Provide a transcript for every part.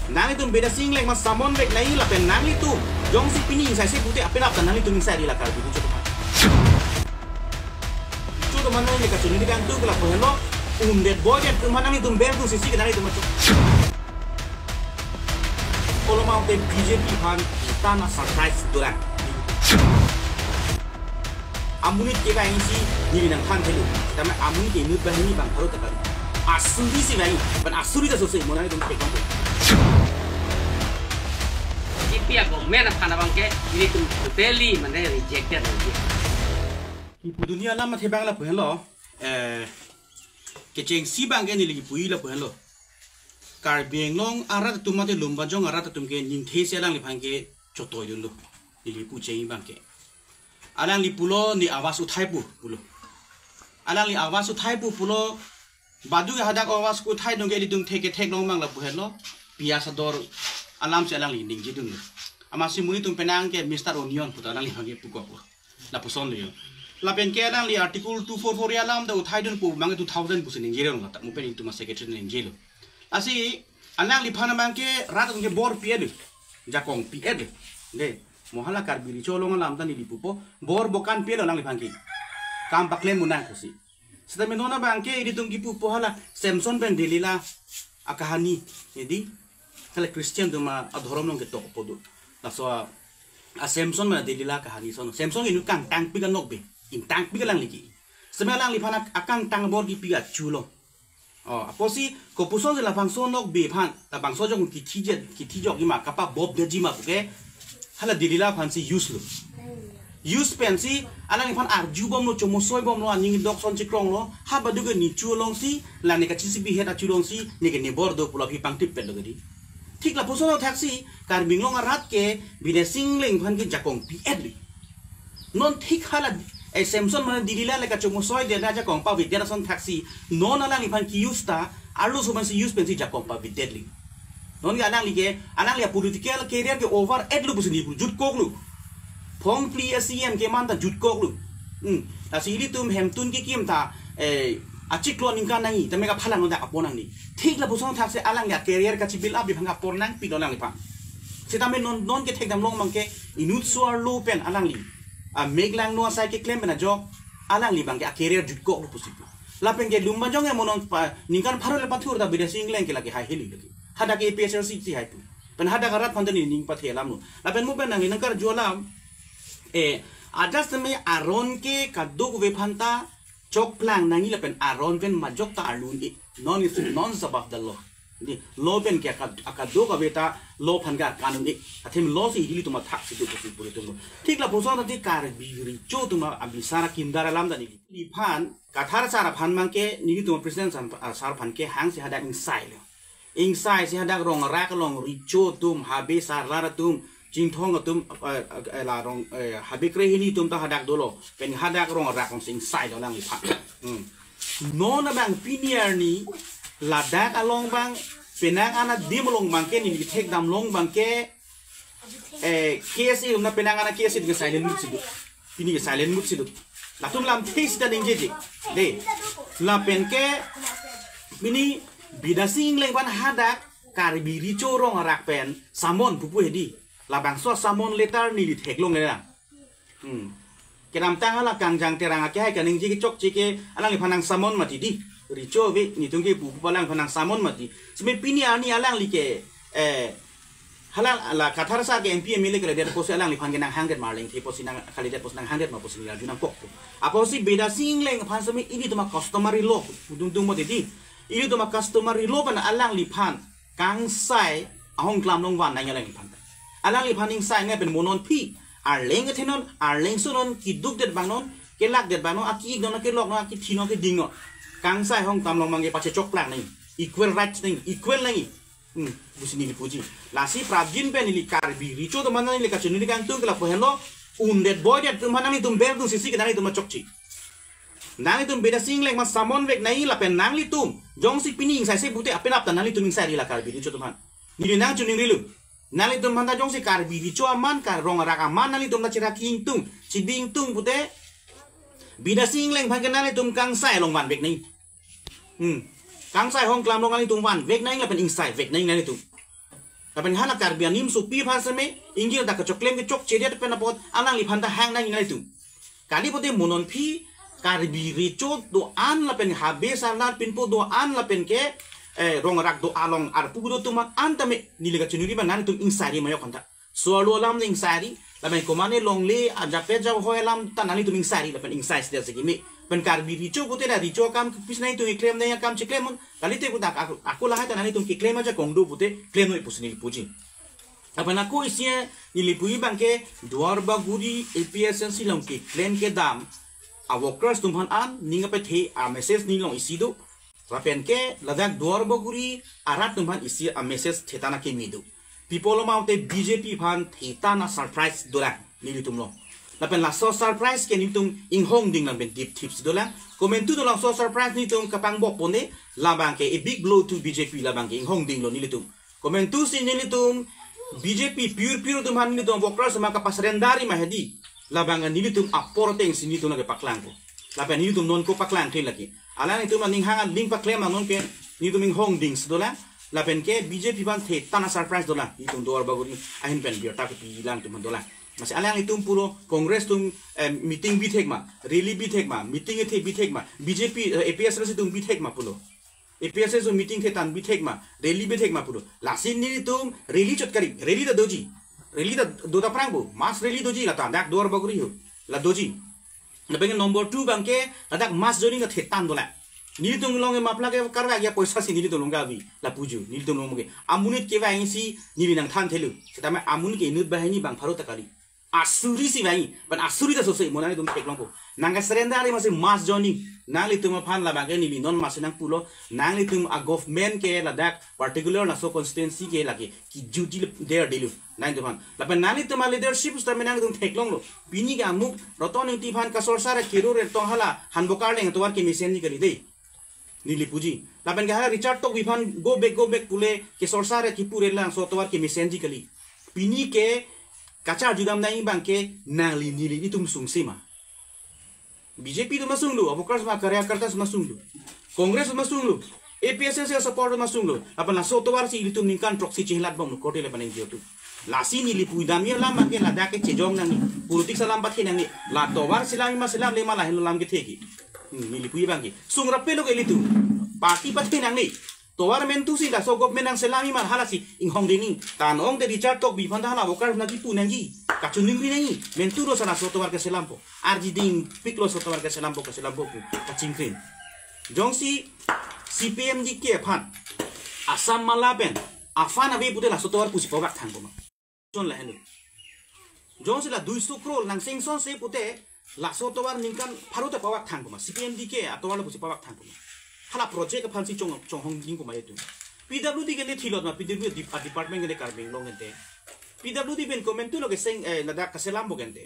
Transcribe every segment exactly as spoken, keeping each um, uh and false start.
Nanglitum Bidya Sing Engleng aphan summon vek nangji lapen nanglitum jongsi pini ingsaise pute apinap ta nanglitum ingsai ri la Karbi Richo atum aphan. Richo atum aphan neli kachini kangtung ke lapu henlo, undet boydet atum aphan nanglitum berdun sisi ke nanglitum atum. Koloma te B J P aphan tana surprise dolang. Amonit ke vangsi neli nangthan thelo. Tame amonit ke inut banghini bang pharo ta kali. Asuri si vang, lapen asuri ta sose mo nanglitum pekon. Kipi a government aphan abang ke nelitum totally mane rejected lagi. Kipu dunia alam athe bang lapu henlo. Eh, kechengsi abang ke neli kipu-i lapu henlo. Karbi Anglong arat atum mate Lumbajong arat atum ke ningthe si alangliphan ke chotoidunlo. Neli kipu cheng abang ke. Alangli pulo ne Awas Uthai pu pulo. Alangli Awas Uthai pu pulo, badu ke hadak Awas Uthai dong ke ilitum thek ke theklong abang lapu henlo. Pias ador alam si alangli ningjedunlo. Amatsi monit atum penang ke Mister Onion puta alangliphan ke pukok lo. Lapuson lo yo. Lapen ke alangli Article two four four A alam ta uthaidun pu abang ke two thousand pusi ningjedunlo. Tak mupen itum a secretary ningjelo. Lasi alangliphan abang ke rat atum ke bor pi-et lo. Jakong pi-et lo. De, mo hala Karbi Richo along alam ta neli pupo, bor bokan pi-et lo alangliphan ke. Kam paklem mo nang pusi. Seta me non abang ke ilitum kipupo hala Samson pen Delila akahani. Jadi hala Christian atum adhorom along ketok po do. Laso a, a Samson pen Delila akahani ason. Samson inut kangtangpik anokbe. Ingtangpik alangli ke. Seta me alangliphan ak-, akangtang bor kipi achu lo. Oh, apotsi kopusonsi labangso anokbe aphan, labangso jong kithijok, kithijokji ma, kapabobdetji ma puke, hala Delila aphansi use lo. Use pensi alangliphan arjubomlo, chomosoi bomlo, aning dok ason chikronglo, ha badu ke ne chu alongsi, la ne kachisipi het achu alongsi, ne ke ne bor do pu la aphi pangtip pet lo ke di. Thik lapuson thaksi, Karbi Anglong arat ke Bidya Sing Engleng aphan ke jakong pi-et lo. Non thik hala, eh, Samson mane Delila le kachomosoi de da jakong pavedet ason thaksi, non alangliphan ke-use ta, arloso aphansi use pensi jakong pavedet lo. Non ke alangli ke, alangli a political career ke over-et lo pusi neli jutkok lo. Phongphli a C M keman ta jutkok lo. Hmm. Lasi ilitum hemtun kekim ta, eh, achiklo aningkan nangji, tame kaphalang no dak apor nangji. Thik lapuson thaksi alangli a career kachi-build up abang apor nangpi lo alangliphan. Seta me non, non ke thekdamlong abang ke inut so-arlo pen alangli. A mek langno asai keklem pen ajok alangli abang ke a career jutkok lo pusi pu. Lapen ke Lumbajong e mo non pa, ningkan pharo le pathur ta Bidya Sing Engleng ke lake hai heli lake. Hadak ke A P H L C si hai pu. Pen hadak arat aphan ta neli ning pathe alam lo. Lapen mo pen nangli nangkarju alam. Eh, adas tame aron ke kadokave aphan ta chokplang nangji lapen aron pen majok ta arlu un-e. None is, none is above the law. Di, law pen ke aka-, akadokave ta law aphan ke akan un-e. Athema law si ilitum athaksi do pusi puri tum. Thik lapuson ta di Karbi Richo atum abisar akimdar alam ta neli. Neliphan, Kathar sar aphan abang ke, nelitum president sar, ah, sar aphan ke hangsi hadak ingsai lo. Ingsai si hadak rong rak along Richo atum, habe sarlar atum, Chinthong atum, eh, eh, la rong, eh, habe krehini atum ta hadak dolo. Pen hadak rong rak alongsi ingsai lo alangliphan. Hmm. Non abang pini arni ladak along abang penang ana dim along abang ke neli thekdamlong abang ke, eh, K S A atum na penang ana K S A atum ke silent mode si do. Pini ke silent mode si do. Latum lamthe sita ningjeje. De. Lapen ke pini Bidya Sing Engleng aphan hadak Karbi Richo rong arak pen summon pupu hedi. Labangso summon letter neli theklong le na. Hmm. Kedamtang hala Kangjang Terang akehai kaningje kechokche ke alangliphan nang summon mati di. Richo ave netum ke pupu alangliphan nang summon mati. Seme pini arni alangli ke, eh, hala la Kathar sar ke M P M L A kalidet apotsi alangliphan ke nanghangdet ma arleng the apotsi nang kalidet apotsi nanghangdet ma apotsi neli arju nangkok. Apotsi Bidya Sing Engleng aphan seme ilitum a customary law pudun tum mati di. Ilitum a customary law pen alangliphan kangsai ahongklam along van nangji alangliphan. Alangliphan ingsai nangji pen mo non aphi arleng kethe non, arlengso non, keduk det abang non, kelak det abang non, aki-ik non, kelok non, akithi non, keding non. Kangsai ahongklam along abang ke pachechokplang nangji. Equal rights nangji, equal nangji. Hmm, pusi neli puji. Lasi prapjin pen neli Karbi Richo atum aphan neli kachini kangtung ke lapu henlo, undet boydet atum aphan nanglitum berdun sisi ke nanglitum achokche. Nanglitum Bidya Sing Engleng aphan summon vek nangji lapen nanglitum jongsi pini ingsaise pute apinap ta nanglitum ingsai ri la Karbi Richo atum aphan. Neli nangchiningrilo. Nanglitum aphan ta jongsi Karbi Richo aman, ka rong arak aman nanglitum ta chira kingtung, chibingtung pute Bidya Sing Engleng aphan ke nanglitum kangsai along van vek nangji. Hmm. Kangsai ahongklam along nanglitum van vek nangji lapen ingsai vek nangji nanglitum. Lapen hala Karbi animsopi aphan seme, ingkir dak kechoklem kechokche det pen apot, alangliphan ta hang nang nelitum. Kali pote mo non aphi, Karbi recho do-an lapen habe sarlar pinpo do-an lapen ke, eh, rongrak do along arpu do atum an tame neli kachiningri ma nangtum ingsari ma yok hanta. Soarlo alam ne ingsari, lapen komane longle, ajape jahoi alam ta nangtum ingsari, lapen ingsai sida segimi. Pen Karbi recho pote la recho akam pis nangtum keklem nang akam cheklem un, kalite pu dak ako, ako lahai ta nangtum keklem ajakong do pote, klem noi pusi neli puji. Lapen ako isi neli puji abang ke Duar Bagori A P S L C along keklem kedam a workers atum aphan an, ning apethe a message nelong isi do. Lapen ke ladak Duar Bagori arat atum aphan isi a message thethan akimi do. People amount te B J P aphan thethan a surprise dolang nelitum lo. Lapen laso surprise ke nelitum inghong ding lapen dip thip si dolang. Komantu dolang laso surprise nelitum kapangbok pone, labang ke a big blow to B J P, labang ke inghong ding lo nelitum. Komantu si nelitum B J P pure pure atum aphan nelitum workers atum kapasurrender ma hedi. Labang nelitum apor ateng si nelitum lake paklangpo. Lapen nelitum non ko paklang thil lake. Alanglitum aning hang aling paklem non ke nelitum inghong ding si dolang. Lapen ke B J P aphan thethan a surprise dolang. Nelitum Duar Bagori ahin pen birta kepi lang atum dolang. Masi alanglitum pulo Congress atum, eh, meeting bithek ma, rally bithek ma, meeting ethe bithek ma, B J P, eh, A P S L C atum bithek ma pulo. A P S S atum meeting thethan bithek ma, rally bithek ma pulo. Lasi nelitum rally chot kari, rally ta doji. Rally ta do ta prang bo, mass rally doji lata, dak Duar Bagori ho, la doji. Lapen number two abang ke, ladak mass joining ta thethan dolang. Nelitum along ke mapla ke karwa ya poisa si nelitum along ke avi, la puju, nelitum along ke. Amonit kevang si neli nangthan thelo. Setame amonit ke inut banghini bang pharo ta kali. Asuri si vangji, pen asuri ta sose mo nangtum theklongpo. Nang kasurrender masi mass joining. Nanglitum aphan labang ke neli non masi nangpulo. Nanglitum a government ke ladak particular laso constituency ke lake kejut le der delu. Nangtum aphan. Lapen nanglitum a leadership setame nangtum theklonglo. Pini ke amuk Roton Engti aphan kasorsar kiro re tong hala hanbokar leng tovar kemesenji kali dei. Neli puji. Lapen ke hala Richard Tokbi aphan go back, go back pule kesorsar kipure lang laso tovar kemesenji kali. Pini ke kacharjudam nangji abang ke nangli neli itum sungse ma. B J P atum asung lo, a workers ma karyakarta atum asung lo. Congress atum asung lo. A P S S A support atum asung lo. Lapen laso tovar si ilitum ningkan throksi chehilat bom lo korte lapen N G O atum. Lasi neli pudam ya alam abang ke ladak ke chejong nangji. Politics alam pathe nangji. La tovar selam ma selamle ma lahenlo alam kethe ke. Hmm, neli puji abang ke. Sung raplo ke ilitum. Party pathe nangji. Tovar mentu si laso government nangselamji ma hala si inghong dingji. Tan ong te Richard Tokbi aphan ta hala worker nangkipu nangji. Kachiningri nangji. Mentu lo sa laso tovar keselampo. Arji dingpik lo laso tovar keselampo, keselampo pu. Kachingkring. Jongsi C P M D K aphan Assam mala pen aphan ave pute laso tovar pusi pavak thangpo ma. Son lahenlo. Jongsi la duiso crore nang sanction se pute laso tovar ningkan pharo ta pavak thangpo ma. C P M D K atovar lo pusi pavak thangpo ma. Hala project aphan si chong chonghong dingpo ma itum. P W D ke le thilot ma, P W D dep-, a department ke le Karbi Anglong ke te. P W D pen komantu lo ke seng, eh, ladak keselampo ke te.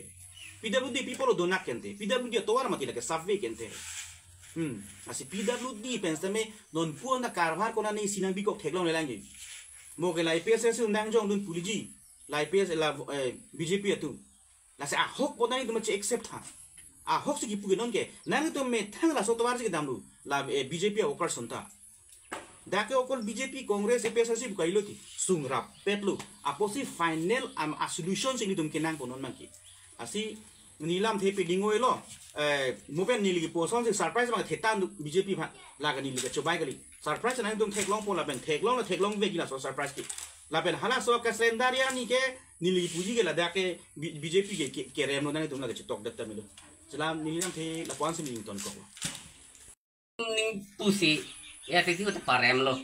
P W D people lo donak ke te. P W D atovar mati lake subway ke te. Hmm. Lasi P W D pen setame non pu an ta karvar konane si nangbikok theklongle lang ke. Mo ke la A P S S atum nangjongdun puliji. La A P S la, eh, B J P atum. Lasi ahok pon nangtum che accept tha. Ahok si kipu ke non ke. Nangtum methang laso tovar si kedam lo. La, eh, B J P a worker son ta. Dak ke okol B J P, Congress, A P S S si bukai lo ti. Sung raplo. Apotsi final am a solution si nelitum kenangpo non abang ke. Lasi neli lamthe piding oi lo. Eh, mo pen neli kipu asonsi surprise abang thethan do B J P aphan. La ke neli kachobai kali. Surprise nangtum theklongpo lapen theklong la theklong vekji laso surprise ke. Lapen halaso kasurrender ya ni ke neli puji ke ladak ke B-, B J P ke, ke, kerem lo nangtum la ke chetok dak ta melo. Selam neli lamthe lapu-an si neli ingtonkok lo. Ning pusi, ya titi ko parem lo.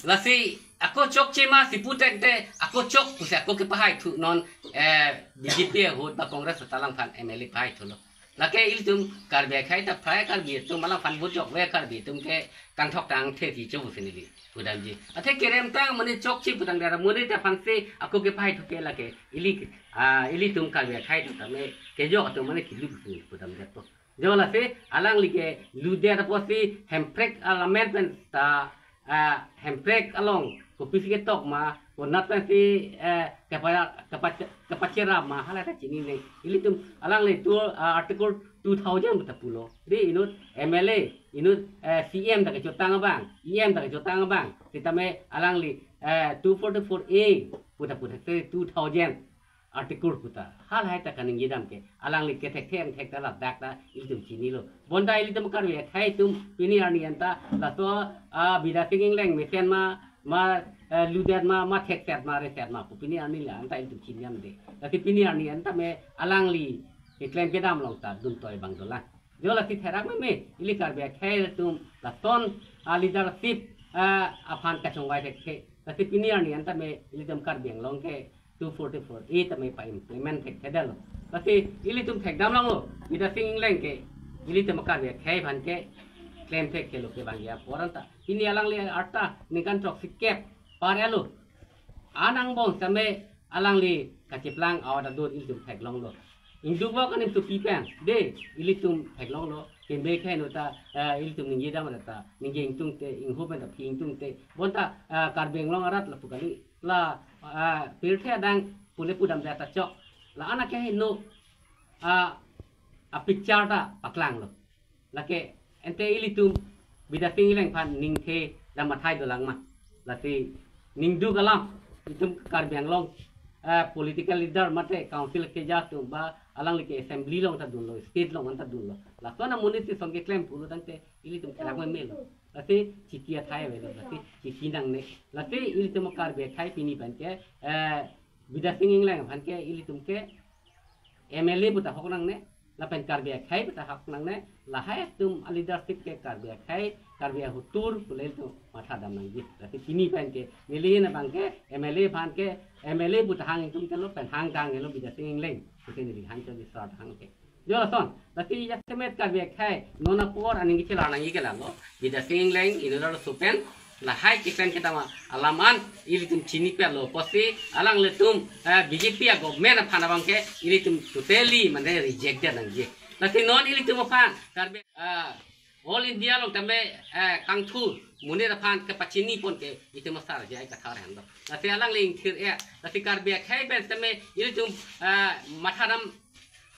Lasi, ako chokche ma si putek te, ako chok pusi ako kepahai thu non, eh, B J P ahut ba Congress ta alangphan M L A pahai thu lo. Lake ilitum Karbi akhai ta phai Karbi atum alangphan vote chok ve Karbi atum ke kangthok tangthe ti cho pusi neli pudamji. Athe kerem tang mane chokche pudam dera mane ta aphan si ako kepahai thu ke lake ili, ah, ilitum Karbi akhai ta tame kejok atum mane kilu pusi pudam det po. Jo lasi alangli ke ludet apotsi Hemprek alamen pen ta, ah, Hemprek along kopisi ketok ma, konat pensi, eh, kepa-, kepa-, kepacherap ma, hala ta chinine. Ilitum alangli tu, ah, Article two thousand ta pulo. Di inut M L A, inut, eh, C M ta kechotang abang, E M ta kechotang abang. Sitame alangli eh, two forty-four A puta puta te two thousand article puta. Halahai ta kaningje dam ke. Alangli kethekthe angthek ta ladak ta ilitum chinilo. Bonta ilitum Karbi akhei atum pini arni anta laso, ah, Bidya Sing Engleng mesen ma, ma, eh, ludet ma, ma thekset ma, reset ma pu pini arni la anta ilitum chinidamde. Lasi pini arni anta me alangli keklem kedam along ta duntoi abang dolang. Jo lasi therak meme, ili Karbi akhei atum lason, ah, leadership, ah, aphan kachongvai thekthe. Lasi pini arni anta me ilitum Karbi Anglong ke two forty-four A ta me pa-implement thekthedetlo. Lasi ilitum thekdam longlo, Bidya Sing Engleng ke ilitum Karbi akhei aphan keklem thek kelo ke bang ya poran ta. Pini alangli arta ningkan throksi kep par elo. An angbong sitame alangli kacheplang awat adur ilitum theklonglo. Ingduk bok anim tupi pen, de, ilitum theklonglo. Kembe kheno ta, eh, ilitum ningje dam ta, ningje ingtungte, inghu pen ta phi ingtungte. Bonta, eh, Karbi Anglong arat lapu kali. La, eh, pirthe adang pule pudam data chok. La anak ke heno, ah, a picture ta paklanglo. Lake, ante ilitum Bidya Sing Engleng aphan ningthe dam athai dolang ma. Lasi ningduk alam, itum Karbi Anglong, eh, political leader mate council keja atum ba alangli ke assembly along ta dunlo, state along ta dunlo. Laso amonit si song keklem pulo tangte ilitum therak memelo. Lasi chiti athai avelo, lasi chiti nangne. Lasi ilitum Karbi akhei pini pen ke, eh, Bidya Sing Engleng aphan ke ilitum ke M L A puta hok nangne, lapen Karbi akhei puta hok nangne, lahai atum a leadership ke Karbi akhei, Karbi ahotur pule ilitum matha dam nangji. Lasi pini pen ke, neli hin abang ke, M L A aphan ke, M L A puta hang itum kelo pen hang kang kelo Bidya Sing Engleng, pute neli hang cho di sar hang ke. Jo lason, lasi jasemet Karbi akhei, non apor aning kechelar nangji ke lalo, Bidya Sing Engleng, inut arloso pen, lahai keklem kedam alam an ilitum chinipetlo pusi alanglitum, eh, B J P a government aphan abang ke ilitum totally mane reject det nangji. Lasi non ilitum aphan Karbi, eh, All India along tame, eh, kangthur monit aphan kepachini pon ke itum asar jai kathar hendo. Lasi alangli ingthir-et, lasi Karbi akhei pen tame ilitum, eh, matha dam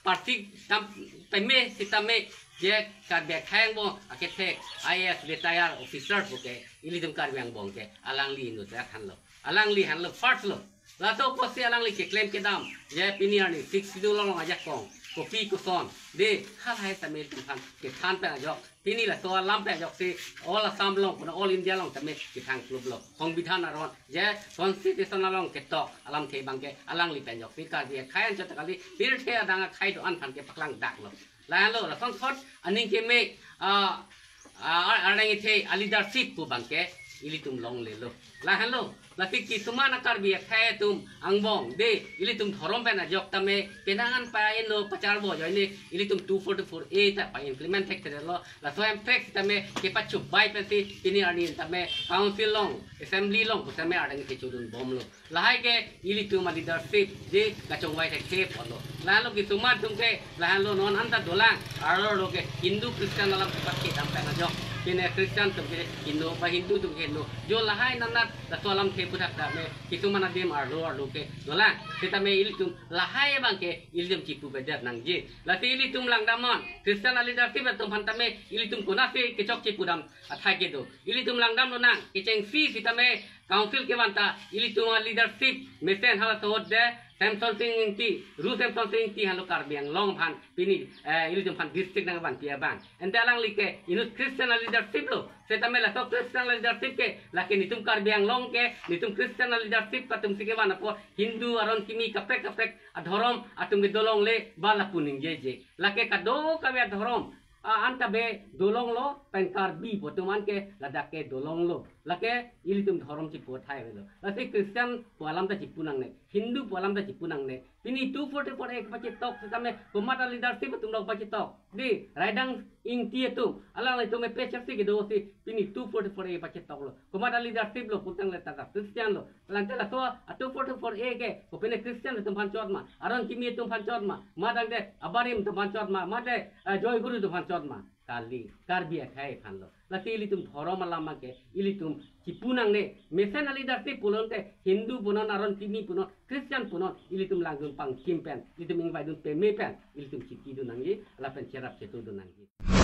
parti tam peme sitame je Karbi akhei angbong akethek I A S retired officer puke ilitum Karbi angbong ke alangli inut hanlo. Alangli hanlo first lo. Laso pusi alangli keklem kedam je pini arni Sixth Schedule along ajakong kopi koson de halahai tame ilitum aphan kethan pen ajok. Pini laso alam pen ajoksi All Assam along, puna All India along tame kethang klublo. Songbidhan aron, je constitution along ketok alamthe abang ke alangli pen ajoksi Karbi akhei anchot kali, pirthe adang akhei do-an aphan ke paklang daklo. Lahenlo, lason thot aning keme, ah, ah, ar-, arnang ithe a leadership pu abang ke ilitum longlelo. Lahenlo, lasi kisuman a Karbi akhei atum angbong de ilitum dhorom pen ajok tame penang an pa-enlo pacharbo ajoine ilitum two forty-four A ta pa-implement thekthedetlo. Laso hemprek sitame kepachobei pensi pini arni tame council along, assembly along pu tame arnang ithe chodun bomlo. Lahai ke ilitum a leadership de kachongvai thekthe apotlo. Lahenlo kisuman atum ke, lahenlo non anta dolang, arlo ke Hindu Christian alam kepathedam pen ajok. Pine Christian atum ke Hindu, ba Hindu atum ke Hindu. Jo lahai nanat laso alamthe puthak tame kisuman adim arlo arlo ke dolang. Sitame ilitum lahai abang ke ilitum chipupedet nangji. Lasi ilitum langdam non, Christian a leadership atum aphan tame ilitum konatsi kechok chipudam athai kedo. Ilitum langdam lonang, kechengsi sitame council kevan ta ilitum a leadership mesen hala tohot de Samson Sing Ingti, Ru Samson Sing Ingti hanlo Karbi Anglong aphan pini, eh, ilitum aphan district nangvanpi abang. Ante alangli ke inut Christian a leadership lo. Sitame laso Christian a leadership ke lake netum Karbi Anglong ke, netum Christian a leadership atumsi kevan apot Hindu aron kimi kaprek kaprek adhorom atum ke dolongle ba lapu ningjeje. Lake kadokave adhorom, ah, anta be dolonglo, pen Karbi pu atum an ke ladak ke dolonglo. Lake ilitum dhorom chipu athai avelo. Lasi Christian pu alam ta chipu nangne, Hindu pu alam ta chipu nangne. Pini two forty-four A kepachetok sitame komat a leadership atum lo pachetok. De, Raidang Ingti atum, alanglitum A P H L C kedo si pini two forty-four A pachetoklo. Komat a leadership lo putang le tata Christian lo. Lante laso a two forty-four A ke, kopine Christian atum aphan chot ma, aron kimi atum aphan chot ma, ma dang de, abarim atum aphan chot ma, ma de, eh, Joy Guru atum aphan chot ma. Kali, Karbi akhei aphan lo. Lasi ilitum dhorom alam ke, ilitum chipu nangne, mesen a leadership pulote, Hindu punon, aron kimi punon, Christian punon, ilitum langdun pangkim pen, ilitum ingvaidun peme pen, ilitum chitidun nangji, lapen cherap chetudun nangji.